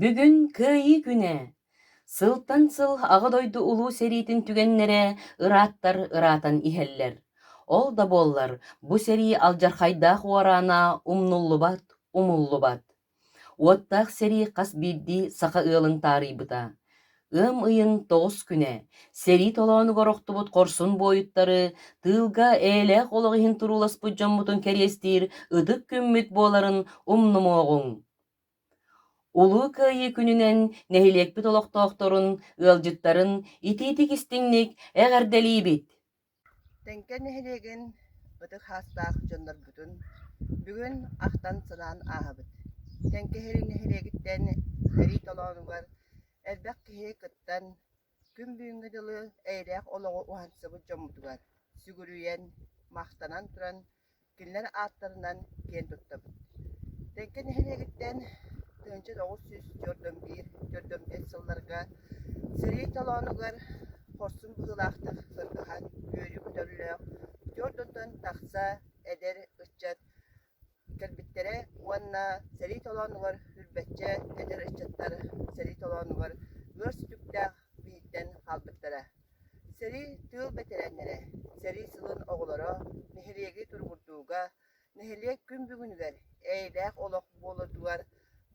Бүгүн Кыайыы күнэ! Сылтан сыл Аҕа дойду Улуу сэриитин түгэннэрэ ырааттар ыраатан иһэллэр. Ол да буоллар, бу сэрии алдьархайдаах уораана умнуллубат, умуллубат. Уоттаах сэрии хас биирдии саха ыалын таарыйбыта. Ыам ыйын 9 күнэ сэрии толоонугар охтубут хорсун буойуттары, тыылга эйэлээх олох иһин турууласпыт дьоммутун кэриэстиир ытык күммүт буоларын умнумуоҕуҥ! Улуу Кыайыы күнүнэн нэһилиэкпит олохтоохторун, ыалдьыттарын итиитик-истиҥник эҕэрдэлиибит! Тэҥкэ нэһилиэгин ытык саастаах дьоннорбутун бүгүн ахтан-санаан ааһабыт. Тэҥкэ нэһилиэгиттэн сэрии толоонугар элбэх киһи кыттан, күн бүгүҥҥэ дылы эйэлээх олоҕу уһансыбыт дьоммутугар сүгүрүйэн, махтанан туран Кинилэр ааттарынан киэн туттабыт. Тэҥкэ нэһилиэгиттэн 1941 45 сылларга сэрии толоонугар хорсун быһыылаахтык кыргыһан үөрүү көтөллөөх түөрт уонтан тахса эдэр ыччат кэлбиттэрэ уонна сэрии толоонугар үрбэччэ эдэр ыччаттар сэрии толоонугар ыар сүтүктээх биһиттэн хаалбыттара. Сэрии тыыл бэтэрээннэрэ, сэрии сылын оҕолоро нэһилиэги туругурдууга, нэһилиэк күн бүгүнүгэр эйэлээх олох буолуутугар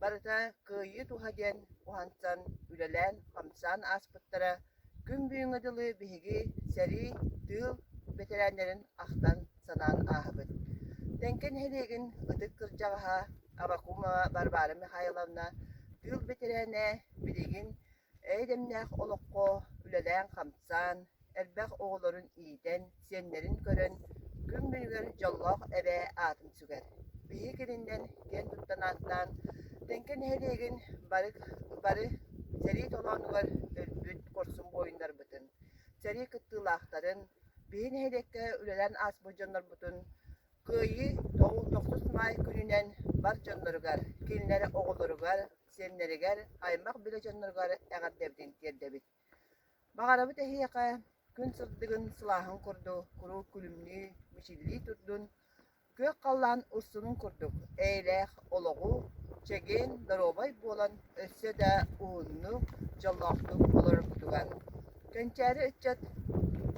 барыта кыайыы туһа диэн уһансан, үлэлээн-хамсаан ааспыттара күн бүгүҥҥэ дылы биһиги сэрии, тыыл бэтэрээннэрин ахтан-санаан ааһабыт. Тэҥкэ нэһилиэгин ытык кырдьаҕаһа Авакумова Варвара Михайловна тыыл бэтэрээнэ билигин Эйэ-дэмнээх олоххо үлэлээн-хамсаан, элбэх оҕолорун иитэн, сиэннэрин көрөн, күн бүгүнүгэр дьоллоох эбээ аатын сүгэр. Биһиги кининэн киэн туттан ааттаан, Тэҥкэ нэһилиэгин бары, бары сэрии толоонугар өлбүт хорсун буойуннарбытын, сэрии кыттыылаахтарын, биһи нэһилиэккэ үлэлээн ааспыт дьоннорбутун Кыайыы тохсус маай күнүнэн бар дьонноругар, кинилэр оҕолоругар, сиэннэригэр, аймах-билэ дьонноругар эҕэрдэбитин тиэрдэбит. Баҕарабыт эһиэхэ күн сырдыгын сылааһын курдук куруук күлүмнүү, мичиллии турдун, күөх халлаан урсунун курдук эйэлээх олоҕу, чэгиэн, доруобай буолан өссө да уһуннук, дьоллоохтук олороргутугар. Кэнчээри ыччат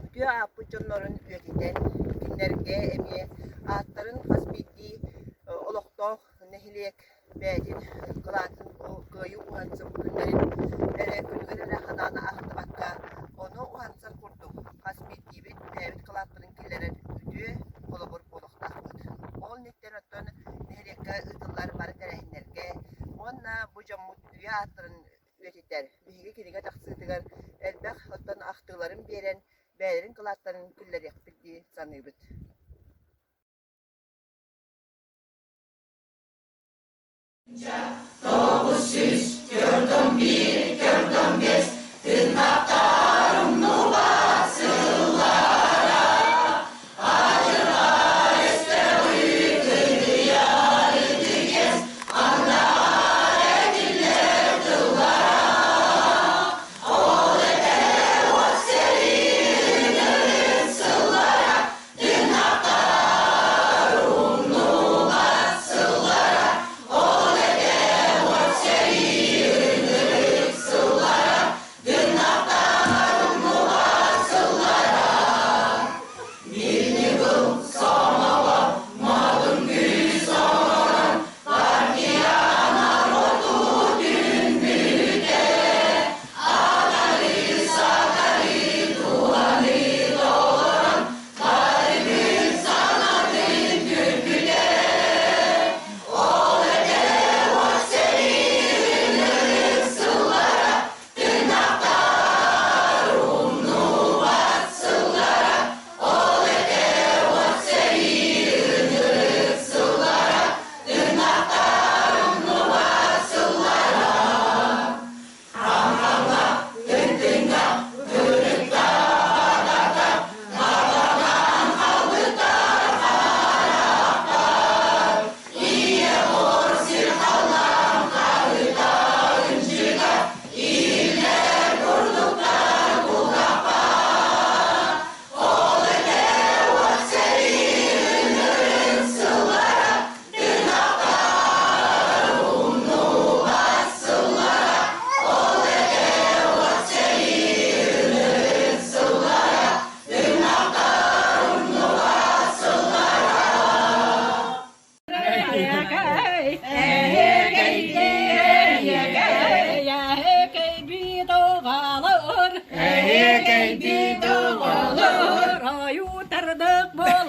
үтүө ааппыт дьоннорун үйэтитэн, кинилэргэ эмиэ ааттарын хас биирдии олохтоох нэһилиэк бэйэтин кылаатын бу кыайыы уһансыбыт күннэрин эрэ күнүгэр эрэ ханаан аһыллыбакка, ону уһансар курдук хас биирдиибит бэйэбит кылааппытын киллэрэр үтүө холобур буолуохтаахпыт. Ол инниттэн оттон нэһилиэккэ ыытыллар бары тэрээһиннэргэ уонна бу дьоммут үйэ ааттарын үйэтитэр биһиги кинигэ тахсыытыгар элбэх оттон ахтыыларын биэрэн бэйэлэрин кылааттарын киллэриэхпит дии саныыбыт. 941 45 Тыыннаахтар умнубат сыллара Адьырҕа өстөөҕү кыдыйар ытыгес Андар этиллэр тыллара Ол этэ уот сэрии ынырык сыллара Тыыннаахтар умнубат сыллара Ол этэ уот.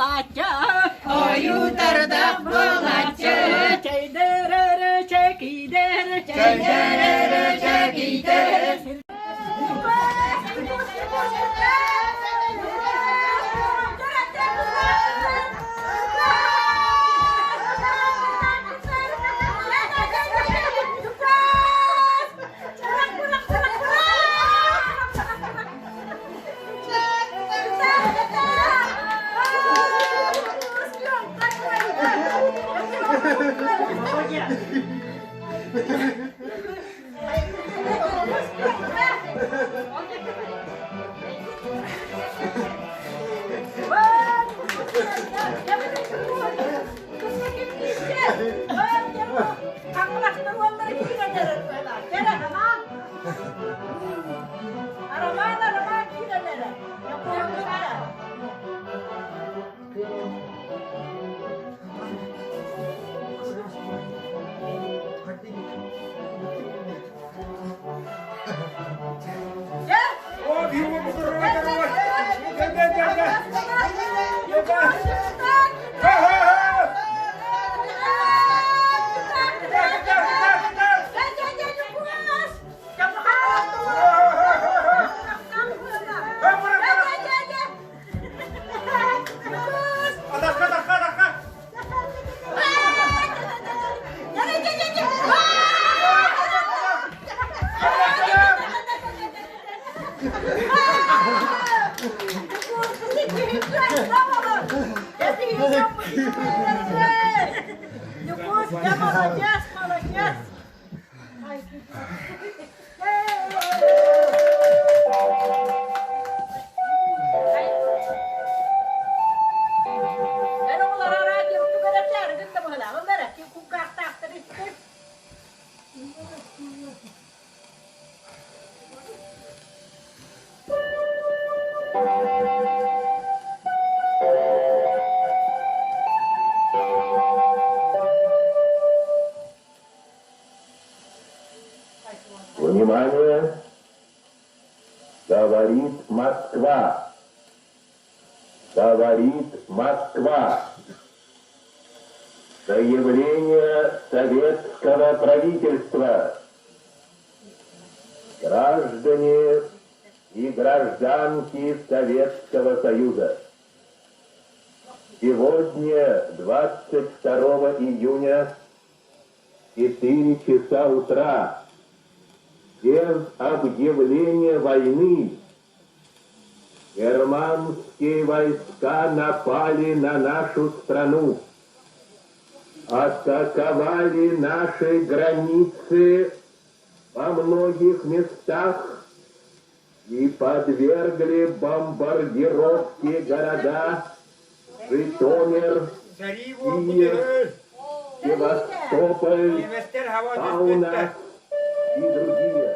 буолааччы, ойуутардах буолааччы, чэйдэрэрэ чэкидэрэ, чэйдэрэрэ чэкидэрэ. Внимание! Говорит Москва! Говорит Москва! Заявление советского правительства. Граждане и гражданки Советского Союза. Сегодня, 22 июня, 4 часа утра, без объявления войны, германские войска напали на нашу страну, атаковали наши границы во многих местах и подвергли бомбардировке города Житомир, Киев, Севастополь, Каунас и другие.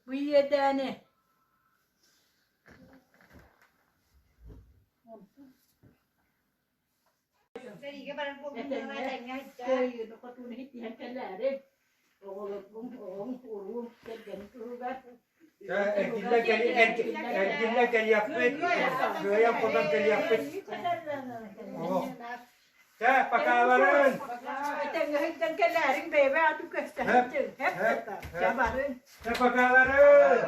Бу иэдээни Сэриигэ барар буолбуттара тэҥҥэ Кыайыыны хотууну иһиттиһэн кэлээри оҕолорбун оҕом уруум кэргэним туһугар Эргиллэн кэлиэхпит, кыайан-хотон кэлиэхпит. Олох. Чэ, покаларын! Этэҥҥэ сылдьан кэлээриҥ бэйэбэ аты көстөһүн хэп чэ барын. Чэ, покаларын!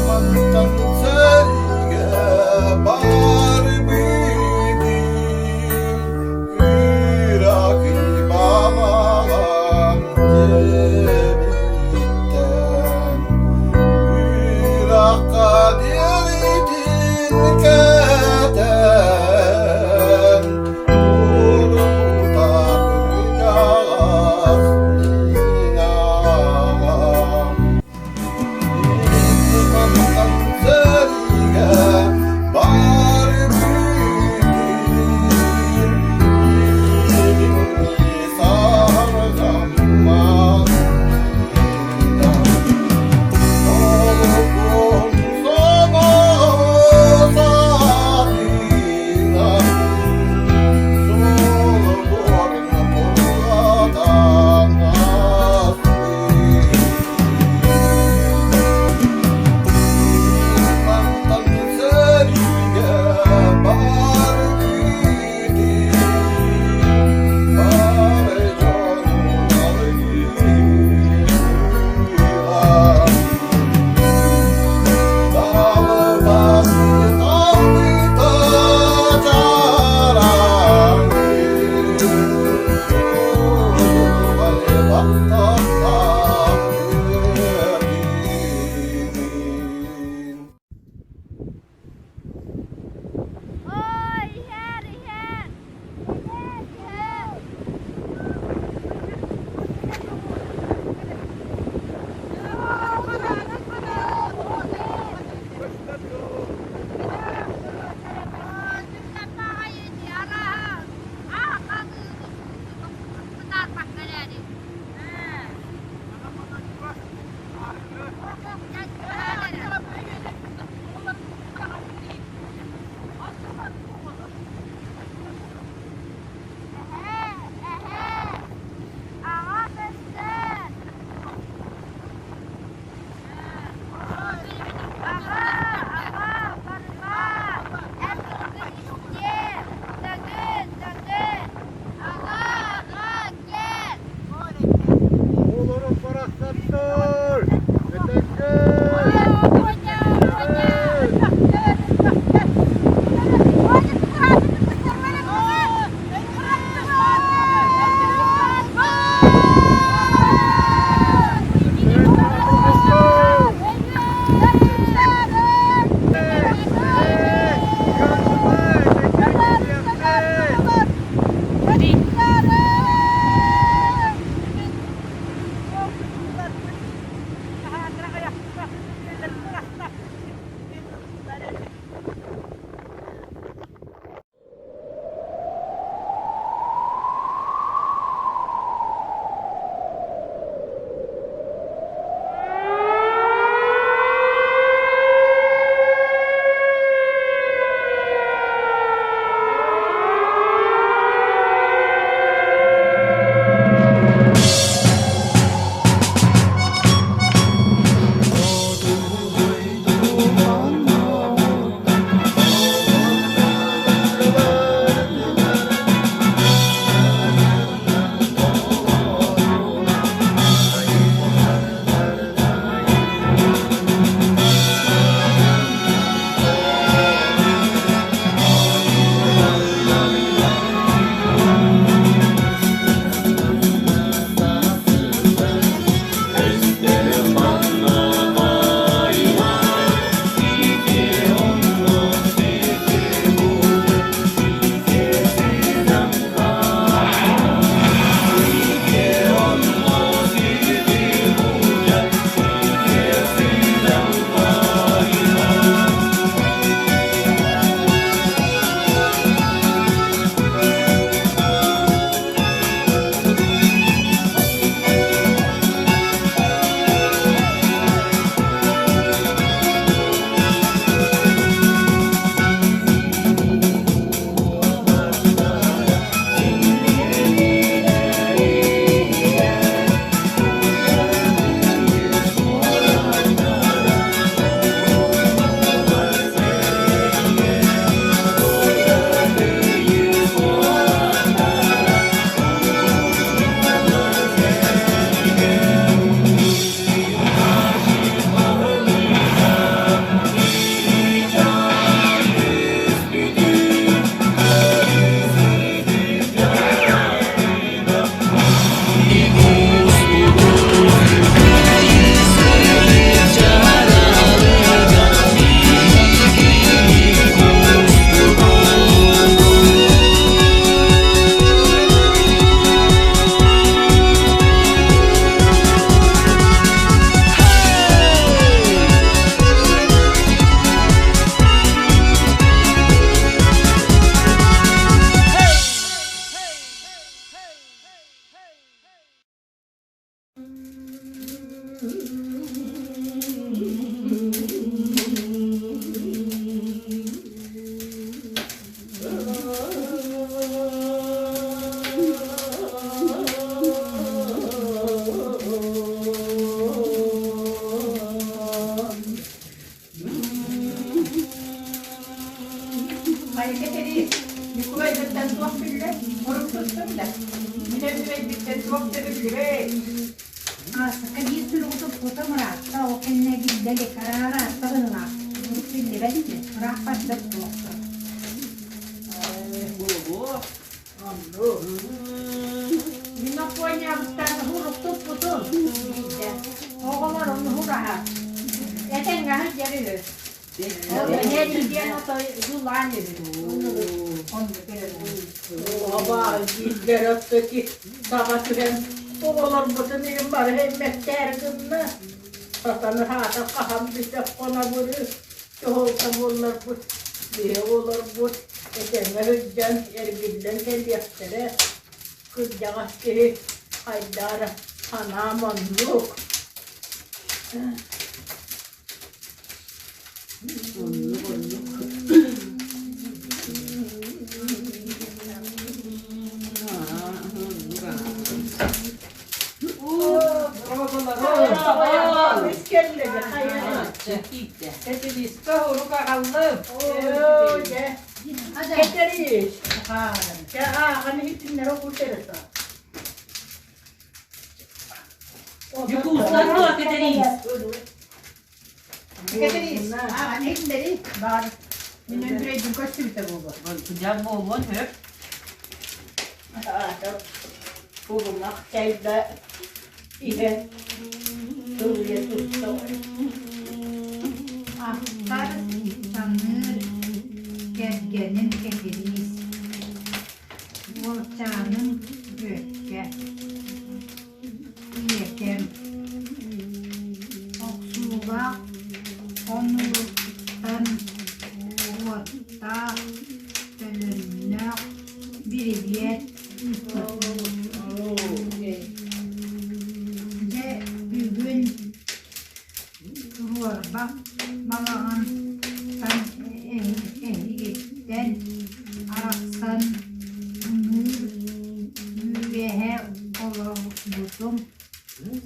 Мантан сэргэ барбытым, кыра кыйбалаан диэн. Туппуттум да. Мин өндүрэйбиттэн туох да биллибэт. Аасыкка биир суругу туппутум ыраатта, ол кэннэ биллэ илик, араара-аатта быһыылаах. Урут биллибэт ини, ыраах барбыт буолуохтун. Буолуо. Оннук. Мин Оппуонньабыттан урук туппутум биирдэ. Оҕолорум уһураһа. Этэҥҥэ сылдьар үһү. Ол эһэри диэн отой дулаан үһү. Оннук Оба биирдэр оттоки саба түһэн оҕолорбутун иһин бары эммэттээр гынна. Сатаны хаата хаһан бүтэх хонобуру Чоһолто буолларбыт, биһи оҕолорбут этэҥҥэ сылдьан эргиллэн кэлиэхтэрэ, кырдьаҕас киһи хайдара санаам оннук. Оннук, оннук. Кэтириискэ урук аҕаллым. Кэтириис. Чэ, ааҕан иһитиннэрэ кутерета. Дьокуускай дуо, Кэтириис? Кэтириис, ааҕан иһитиннэри. Баар. Мин өндүрэйдин көстүбүтэ буолуо. Дьэ буолуон сөп. Кулунах чайда иһэн тылыйа туста Ахтар саныыр кэргэним Кэтириис, уолчааным Бүөккэ, ийэкэм, охсуулаах хонууттан уоттаах төлөннөөх бирибиэт Дьэ бүгүн туруорбах балаҕантан эһигиттэн арахсан ыҥыыр үөһэ олорбутум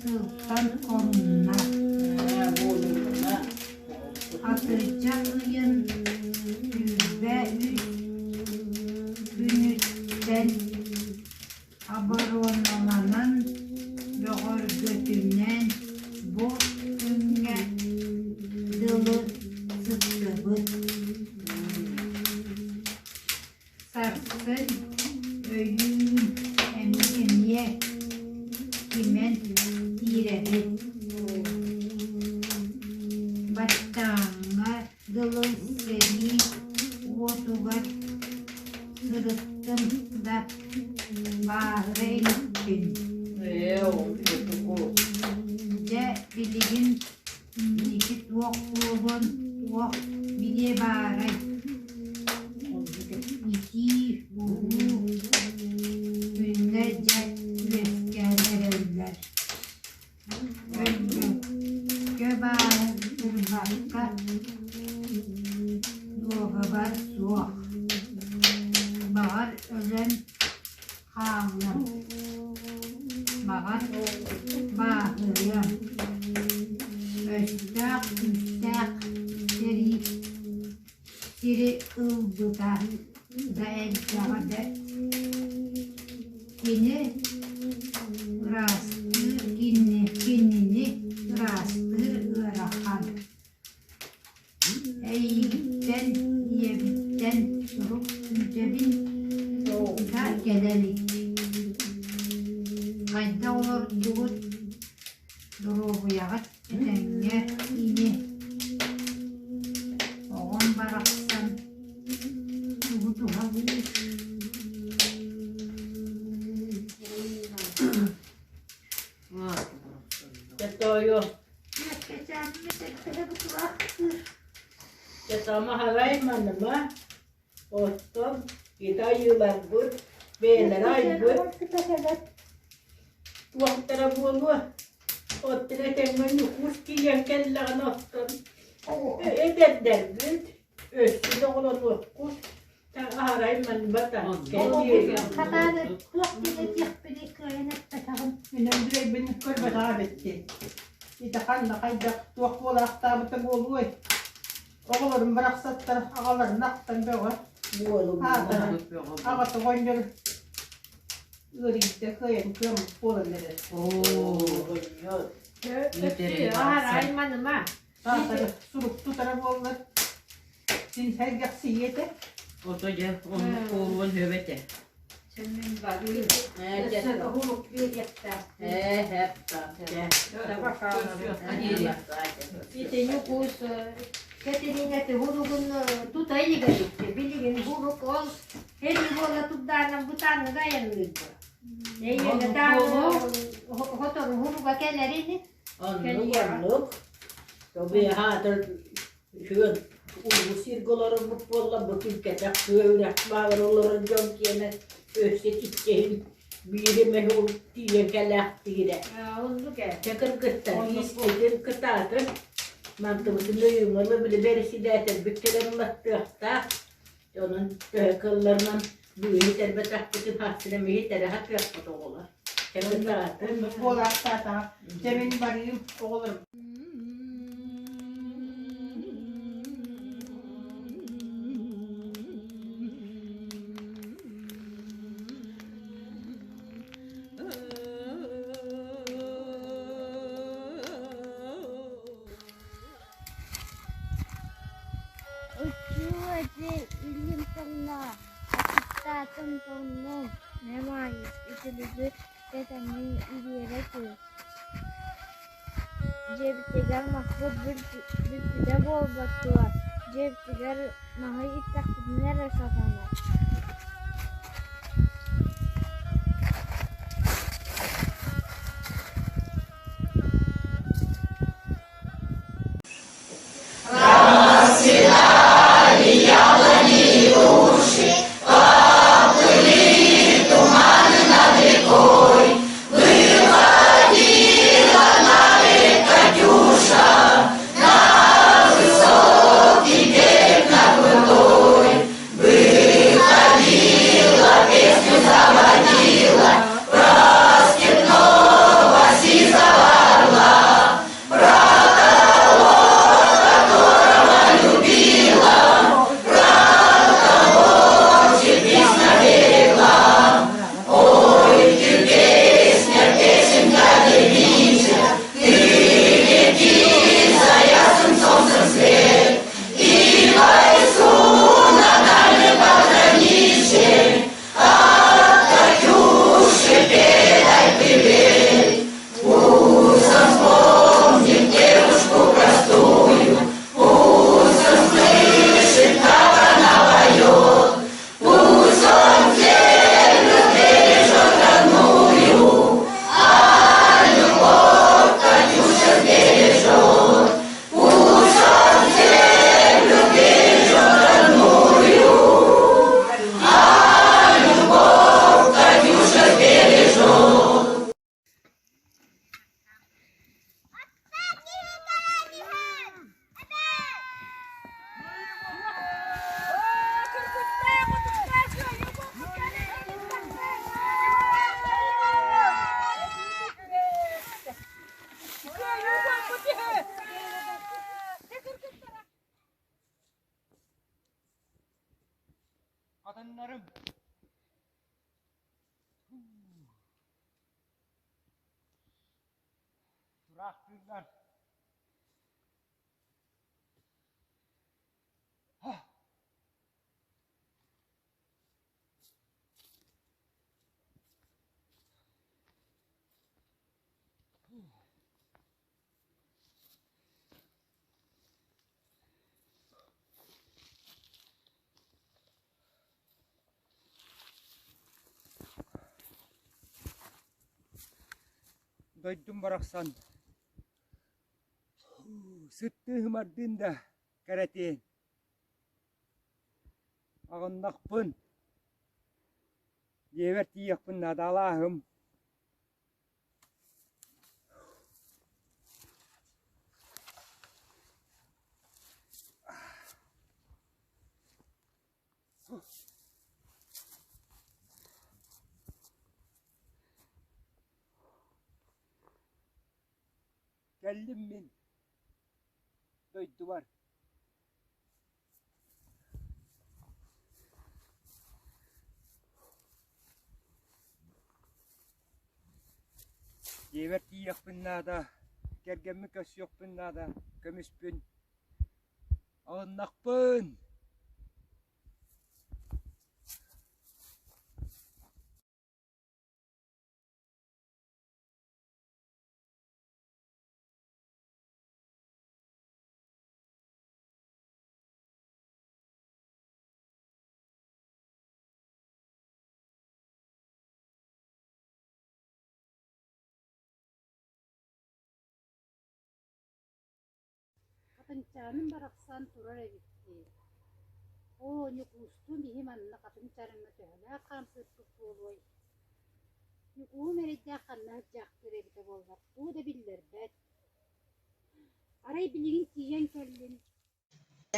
сылтан хонунна. Атырдьах ыйын 23 күнүттэн обороналанан бөҕөргөтүнэн бу күҥҥэ дылы сыттыбыт. Сарсын өйүүн эмиэ кимэн киирэбит. Баччааҥҥа дылы сэрии уотугар сырыттым да бааһыра иликпин. Дьэ билигин Инники туох буолуон туох билиэ баарай? Итии, буһуу күннэр дьэ үөскээн эрэллэр. Өлбөккө бааһырбакка дуогабар суох. Баҕар өлөн хааллым. Баҕар, бааһырыам. Өстөөх күүстээх сэрии сири ылбыта да элбэҕэ бэрт. Кини ыраастыыр кинини ыраастыыр ыарахан. Эйигиттэн, ийэбиттэн сурук күүтэбин да кэлэ илик. Хайдах олордугут, доруобуйаҕыт этэҥҥэ ини. Оҕом барахсан тугу туһалыыр Тоойуо Сама маныма, оттон ити айыыларбыт бэйэлэрэ айбыт туохтара буолуо. Оттон этэҥҥэ Ньукуус киирэн кэллэҕинэ оттон эдэрдэрбит өссө да оҕолонуохпут Аһарай манбата Хатааны туох диэн этиэхпиний кыайан эппэтэҕим. Мин Өндүрэйбин көрбөтөҕө эбиттин. Ити ханна хайдах туох буолаахтаабыта буолуой? Оҕолорум барахсаттар аҕаларын ахтан бөҕө. Аатара аҕата оҕонньор. Ыарыйда кыайан кыаммыт буолан эрэр. Оо, Өссө айманыма. Саатар сурук тутара буоллар син сэргэхсийиэ этэ. Ото дьэ оннук буолуон сөп этэ. Чэмин барыы. Өссө уһулук биэриэхтээх. Ээ, Итини кус Кэтэриинэ уһулугун тута илигэбит. Билигин уһулук ол эр буола турдаанан бытаанныга айанныырга. Хотору уһулуга кэлэрини. Оннук оннук. Тобуйаһаатар үһүөн улуу сиргэ олорорбут буолла бу түҥкэтэх тыа үрэх баалар олорор дьон киэнэ өссө иччэһин биир эмэ уол тиийэн кэлээхтиирэ. Оннук ээ. Чэ кыргыттар иискитин кытаатын мантыбытын өйүҥ били бэрэсидээтэл кэлэн ылаттыахтаах. Онон төһө кыалларынан бүгүн итэрбэтэхпитин хастына эмиэ итэрэ сатыахпыт оҕолор. Чэ кытаатын. Буолаахтаатаҕа. Дьэ мин барыым оҕолорум. Учуутал илин тоҥно, аччыктаатым тоҥнум, Маайыс үтүлүгү кэтэҥҥин ириэрэ түс Дьиэбитигэр маспыт бүппүтэ буолбат дуо, дьиэбитигэр маһы иттэхпитинэ эрэ сатанар Расцветали яблони и груши, Поплыли туманы над рекой. Выходила на берег Катюша, На высокий берег, на крутой. Выходила, песню заводила Про степного сизого орла, Про того, которого любила, Про того, чьи песня берегла. Ой, ты песня, песенка девичья, Ты лети за ясным солнцем вслед, И в лесу на дальнем пограничье От Катюши передай привет. Пусть он вспомнит девушку простую, Пусть он слышит, как она поет, Пусть он землю бережет родную, А любовь Катюша сбережет. Пусть он землю бережет родную, А любовь Катюша сбережет. Хатыннарым Тураахтыыллар Дойдум барахсан сыттыы-һымардыын да кэрэтиэн Аҕыннахпын, дьиэбэр тиийиэхпин наадалааһым. Кэллим мин дойдубар. Дьиэбэр тиийиэхпин наада, кэргэммин көрсүөхпүн наада, көмүспүн Аҕыннахпын! Хатыҥчааным барахсан турар эбит дии, оо, Ньукуустуун биһи манна хатыҥ чараҥҥа төһөлөөх хаамсыырбыт буолуой, Ньукууһум эрэйдээх ханна сылдьаахтыыр эбитэ буоллар, тугу да биллэрбэт. Арай билигин тиийэн кэллин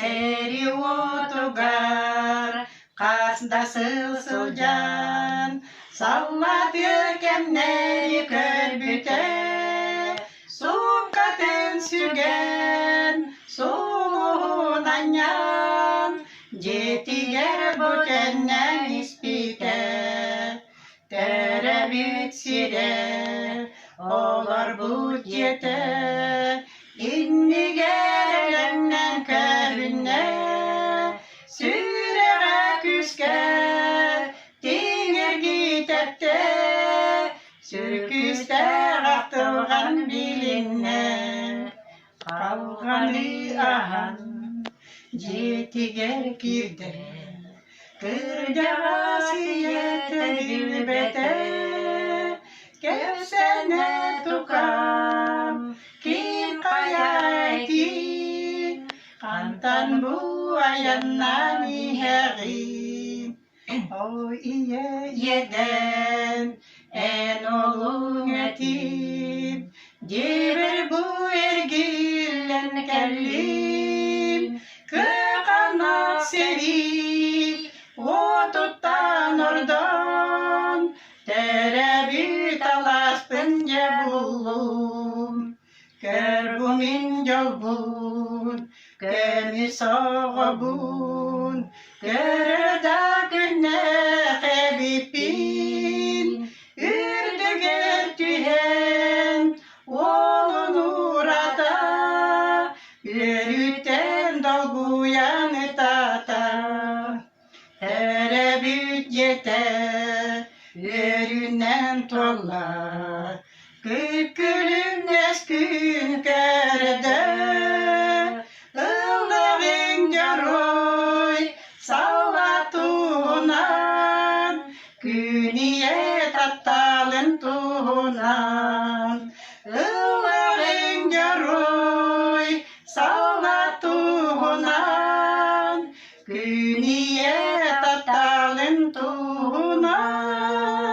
Сэрии уотугар хас да сыл сылдьан, саллаатыыр кэмнэри көрбүтэ, сууккатын сүгэн, сулуһун анньан, дьиэтигэр бу төннөн испитэ. Төрөөбүт сирэ, олорбут дьиэтэ, иннигэр элэҥнэн көһүннэ, сүрэҕэ күүскэ тиҥиргии тэптэ, сүр күүстээх ахтылҕан билиннэ. Халҕаны аһан дьиэтигэр киирдэ, кырдьаҕас ийэтэ билбэтэ, кэпсэнэ тукаам, ким хайа этиий, хантан бу айаннаан иһэҕин? Оо, ийэ иэдээн, эн олуҥ этиим, дьиэбэр бу эргиллэн кэллим, кыаханах сэрии уотуттан ордон, төрөөбүт алааспын дьэ буллум. Көр бу мин дьолбун, көмүс оҕобун, көрө да күннээх эбиппин, үрдүгэр түһэн уолун уурата, үөрүүттэн долгуйан ытаата. Төрөөбүт дьиэтэ үөрүүнэн туолла, күп-күлүмнэс күн көрдө, ыллаҕыҥ дьоруой салла туһунан, күн ийэ тапталын туһунан, ыллаҕыҥ дьоруой салла туһунан, Күн ийэ тапталын туһунан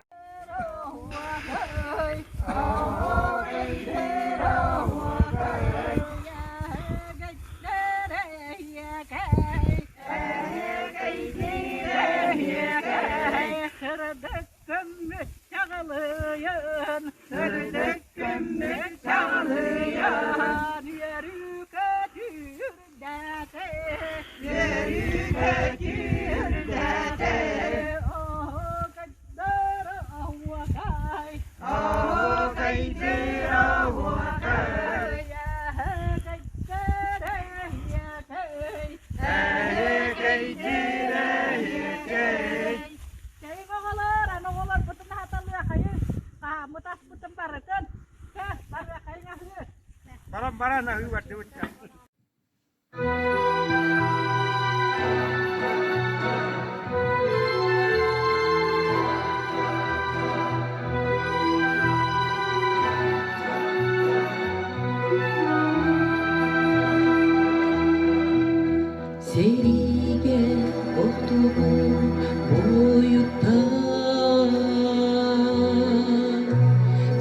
Сырдык чаҕылыйан, сырдык күммүт чаҕылыйан, үөрүү көтүүрдээтэ, үөрүү көтүүрдээтэ. Оһуокайдыр оһуокай, оһуокайдыр оһуокай, эһэкэйдэр эһиэкэй, эһэкэйдир эһиэкэй. Чэй оҕолор, аны оҕолорбутун аһаталыахайын, хаһааммыт аспытын барытын, чэ, барыахайын аһыы. Баран баран аһыы бардыбыт. Сэриигэ охтубут буойуттар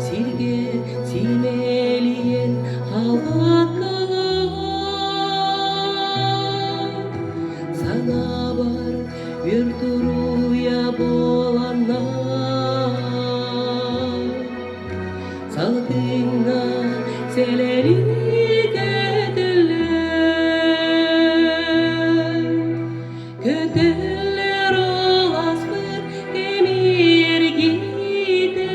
сиргэ симэлийэн хаалбаккалар санаабар өр туруйа буоланнар Салгыҥҥа сэлэлии көтөллөр, көтөллөр ол ааспыт кэми эргитэн.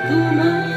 Туман.